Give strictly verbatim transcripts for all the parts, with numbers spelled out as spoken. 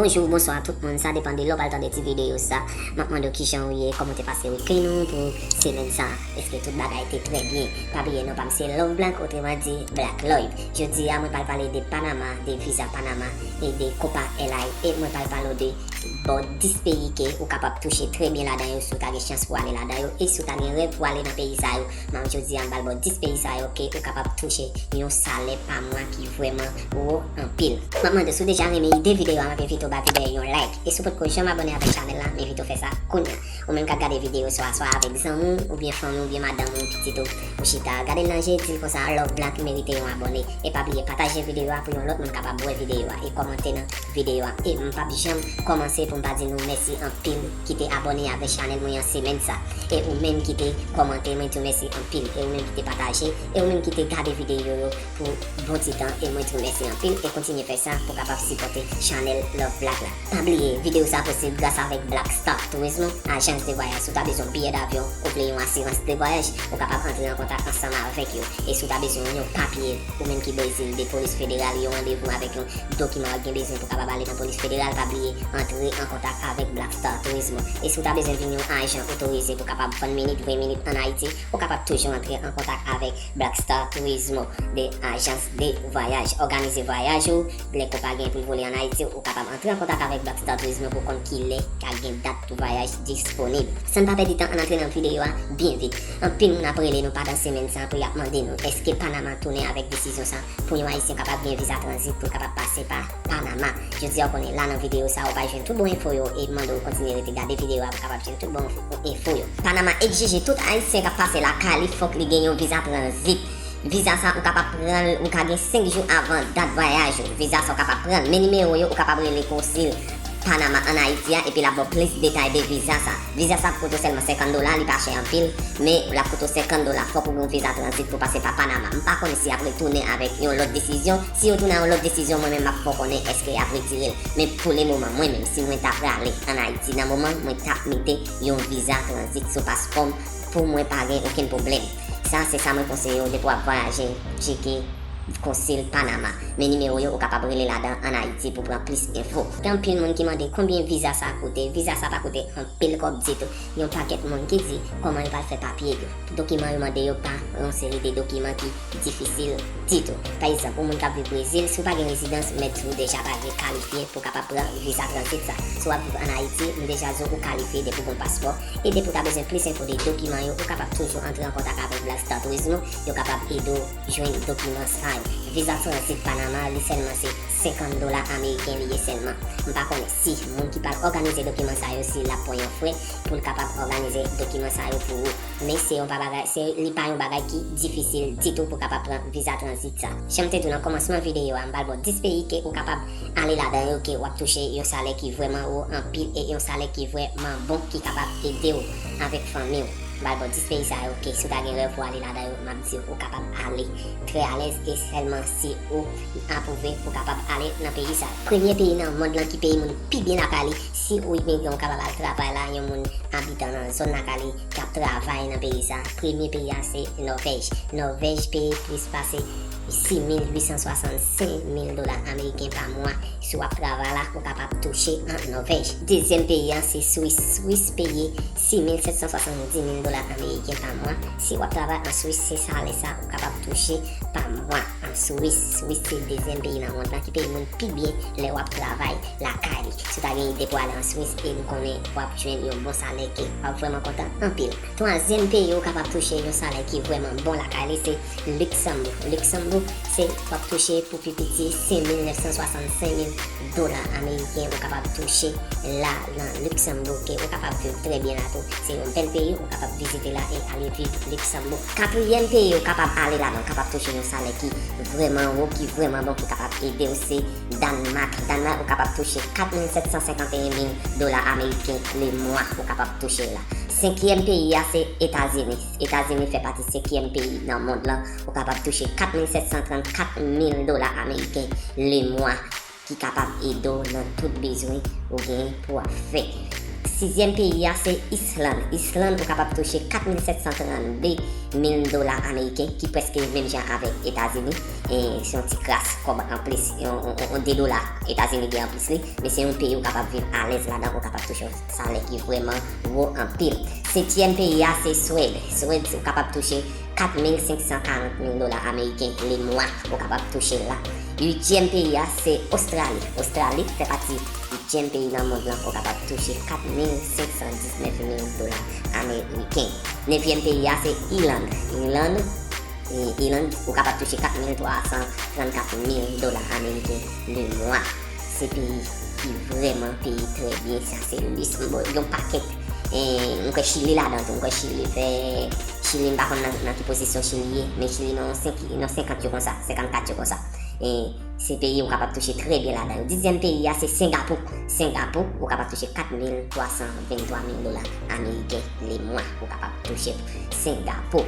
Bonjou, bonswa tout moun, sa depann de lè w pral tande ti videyo sa. M ap mande w kijan w ye, kòman w te pase wikenn ou pou semèn sa. Èske tout bagay te trè byen? Pa bliye non pa m se Love Black, otreman di Black Love. Jodi a mwen pral pale de Panama, de viza Panama e de Copa Airlines. E mwen pral pale w de bò dis peyi ke ou kapab touche trè byen ladan yo si w ta gen chans pou w ale ladan yo e si w ta gen rèv pou w ale nan peyi sa yo. Mwen jodi a m pral ba w dis peyi sa yo ke ou kapab touche yon salè pa mwa ki vrèman wo anpil. M ap mande w si w deja renmen ide videyo a, m ap envite w ba videyo a yon like. E si w potko janm abòne avèk chanèl la, m envite w fè sa kounye a. Ou menm k ap gade videyo sa, swa avèk zanmi w, oubyen fanmi w, oubyen madanm ou, pitit ou, ou chita gade l nan je, di l konsa Love Black merite yon abòne. E pa bliye pataje videyo a pou yon lòt moun kapab wè videyo a e kòmante nan videyo a. E m p ap janm kòmanse pou m pa di nou mèsi anpil ki te abòne avèk chanèl mwen an semèn sa. E ou menm ki te kòmante, mwen di w mèsi anpil. E ou menm ki te pataje, e ou menm ki te gade videyo yo pou bon ti tan, e mwen di w mèsi anpil. E kontinye fè sa pou kapab sipòte chanèl Love Black la. Pa bliye, videyo sa posib gras avèk Black Star Tourism, ajans de vwayaj. Si w ta bezwen biyè davyon, ou vle yon asirans de vwayaj, ou kapab antre an kontak ansanm avèk yo. E si w ta bezwen yon papye, ou menm ki Brezil, de polis federal, yon randevou avèk yon dokiman w ap gen bezwen pou kapab ale nan polis federal, pa bliye antre an kontak avèk Black Star Tourism. E si w ta bezwen vin yon ajan otorize pou kapab vann minit, ven minit ann Ayiti, ou kapab toujou antre an kontak avèk Black Star Tourism, de ajans de vwayaj. Òganize vwayaj ou, lè ko pa gen pou l vole ann Ayiti, ou kapab antre an kontak avèk Black Star Tourism pou konn kilè k ap gen dat pou vwayaj disponib. San n pa pèdi tan, ann antre nan videyo a byen vit. Anpil moun ap rele nou pandan semèn sa pou y ap mande nou èske Panama tounen avèk desizyon sa pou yon Ayisyen kapab gen viza tranzit pou l kapab pase pa Panama. Jodi a w konnen la nan videyo sa ou pral jwenn tout bon enfo yo e m mande w kontinye rete gade videyo a pou w kapab jwenn tout bon enfo yo. Panama egzije tout Ayisyen k ap pase lakay li fòk li gen yon viza tranzit. Viza sa ou kapab pran l, ou ka gen senk jou avan dat vwayaj ou. Viza sa ou kapab pran l, men nimewo yo ou kapab rele konsil Panama ann Ayiti a epi l ap ba w plis detay de viza sa. Viza sa ap koute w sèlman senkant dola, li pa chè anpil, men l ap koute w senkant dola, fòk ou gen yon viza tranzit pou pase pa Panama. M pa konnen si y ap retounen avèk yon lòt desizyon. Si yo tounen a yon lòt desizyon, mwen menm m ap fè w konnen èske y ap retire l. Men pou le moman, mwen menm, si mwen ta prale ann Ayiti nan moman, mwen t ap mete yon viza tranzit sou paspò m pou mwen pa gen okenn pwoblèm. Sa, se sa mwen konseye w depi w ap vwayaje, tcheke konsil Panama. Men nimewo yo, ou kapab rele ladan ann Ayiti pou pran plis enfo. Gen anpil moun ki mande konbyen viza sa koute. Viza sa pa koute anpil kòb ditou. Yon pakèt moun ki di kòman yo pral fè papye yo. Dokiman yo mande yo pa yon seri de dokiman ki difisil ditou. Pa egzanp, yon moun k ap viv Brezil, si w pa gen rezidans, m mèt di w deja pa gen kalifye pou kapab pran viza tranzit sa. Si w ap viv ann Ayiti, m deja di w ou kalifye depi w gen yon paspò. E depi w ta bezwen plis enfo de dokiman yo, ou kapab toujou antre an kontak avèk Black Star Tourism, yo kapab ede w jwenn dokiman sa yo. Viza tranzit Panama, li sèlman se senkant dola ameriken li ye sèlman. M pa konnen si moun ki pral òganize dokiman sa yo, si l ap pran yon frè pou l kapab òganize dokiman sa yo pou ou. Men se yon pa bagay, se, li pa yon bagay ki difisil ditou pou kapab pran viza tranzit sa. Jan m te di w nan kòmansman videyo a, m pral ba w dis peyi ke ou kapab ale ladan yo, ke w ap touche yon salè ki vrèman wo anpil e yon salè ki vrèman bon ki kapab ede w avèk fanmi w. M pral ba w dis peyi sa yo ke si w ta gen rèv pou ale ladan yo, m ap di w ou kapab ale trè alèz e sèlman si ou apwouve pou kapab ale nan peyi sa yo. Premye peyi nan mond lan ki peye moun pi byen lakay li, si ou imigran ou kapab al travay la, yon moun abitan nan zòn lakay li k ap travay nan peyi sa. Premye peyi a se Nòvèj. Nòvèj peye plis pase sis mil uit san swasannsenk mil dola ameriken pa mwa. Si w ap travay la, ou kapab touche an Nòvèj. Dezyèm peyi a se Swis. Swis peye sis mil sèt san swasanndis mil dola ameriken pa mwa. Si w ap travay an Swis, se salè sa ou kapab touche pa mwa an Swis. Swis se dezyèm peyi nan mond lan ki peye moun pi byen lè w ap travay lakay li. Si w ta gen ide pou ale an Swis e m konnen w ap jwenn yon bon salè ke w ap vrèman kontan anpil. Twazyèm peyi ou kapab touche yon salè ki vrèman bon lakay li se Liksanbouk. Liksanbouk se w ap touche pou pi piti senk mil nèf san swasannsenk mil dola ameriken ou kapab touche la nan Liksanbouk e ou kapab viv trè byen la tou. Se yon bèl peyi, ou kapab vizite la e ale viv Liksanbouk. Katriyèm peyi ou kapab ale ladan, ou kapab touche yon salè ki vrèman wo, ki vrèman bon, ki kapab ede w se Dànmak. Dànmak, ou kapab touche kat mil sèt san senkanteyen mil dola ameriken le mwa, ou kapab touche la. Senkyèm peyi a se Etazini. Etazini fè pati senkyèm peyi nan mond lan. Ou kapab touche kat mil sèt san trannkat mil dola ameriken le mwa ki kapab ede w nan tout bezwen ou gen pou w ap fè. Sizyèm peyi a se Island. Island, ou kapab touche kat mil sèt san trannde mil dola ameriken, ki prèske menm jan avèk Etazini. E se yon ti kras kòb anplis, yon, yon, yon, yon de dola Etazini gen anplis li, men se yon peyi ou kapab viv alèz ladan, ou kapab touche yon salè ki vrèman wo anpil. Setyèm peyi a se Swèd. Swèd, ou kapab touche kat mil senk san karant mil dola ameriken lemwa, ou kapab touche l la. Uityèm peyi a se Ostrali. Ostrali fè pati uityèm peyi nan mond lan, ou kapab touche kat mil senk san diznèf mil dola ameriken. Nevyèm peyi a se Iland. Iland, e, Iland, ou kapab touche kat mil twa san trannkat mil dola ameriken lemwa. Se peyi ki vrèman peyi trè byen, sa se lis, m, yon pakèt. E, m kwè Chili ladan tou, m kwè Chili fè, Chili m pa konn nan, nan ki pozisyon Chili ye, men Chili nan senk, nan senkant yo konsa, senkannkat yo konsa. E, se peyi ou kapab touche trè byen ladan yo. Dizyèm peyi a se Sengapou. Sengapou, ou kapab touche kat mil twa san venntwa mil dola ameriken lemwa, ou kapab touche pou Sengapou.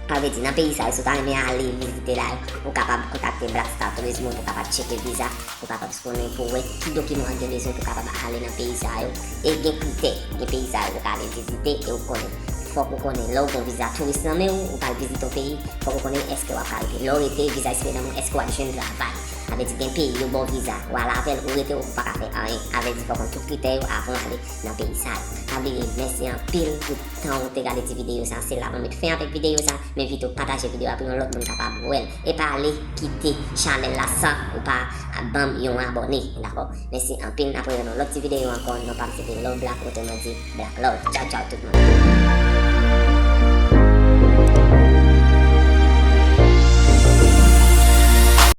Sa vle di, nan peyi sa yo, si w ta renmen ale vizite la, ou kapab kontakte Black Star Tourism pou w kapab tcheke viza, pou w kapab konnen, pou w wè ki dokiman w gen bezwen pou w kapab ale nan peyi sa yo. E gen kritè, gen peyi sa yo ou ka ale vizite, e ou konnen, fòk ou konnen lè w gen yon viza touris nan men w, ou pral vizite yon peyi, fòk ou konnen èske w ap ka rete. Lè w rete, viza ekspire nan men w, èske w ap jwenn travay. Sa vle di gen peyi yo ba w viza, w al avè l, ou rete, ou pa ka fè anyen. Sa vle di fòk w konn tout kritè yo avan w ale nan peyi sa yo. Pa bliye, mèsi anpil pou tan ou te gade ti videyo sa. Se la mwen met fen avèk videyo sa, men envite w pataje videyo a pou yon lòt moun kapab wè l. E pa ale kite chanèl la san ou pa ban m yon abòne, dakò? Mèsi anpil, n ap rewè nan lòt ti videyo ankò. Non pa m se te Love Black, otreman di Black Love. Tchaw, tchaw tout moun.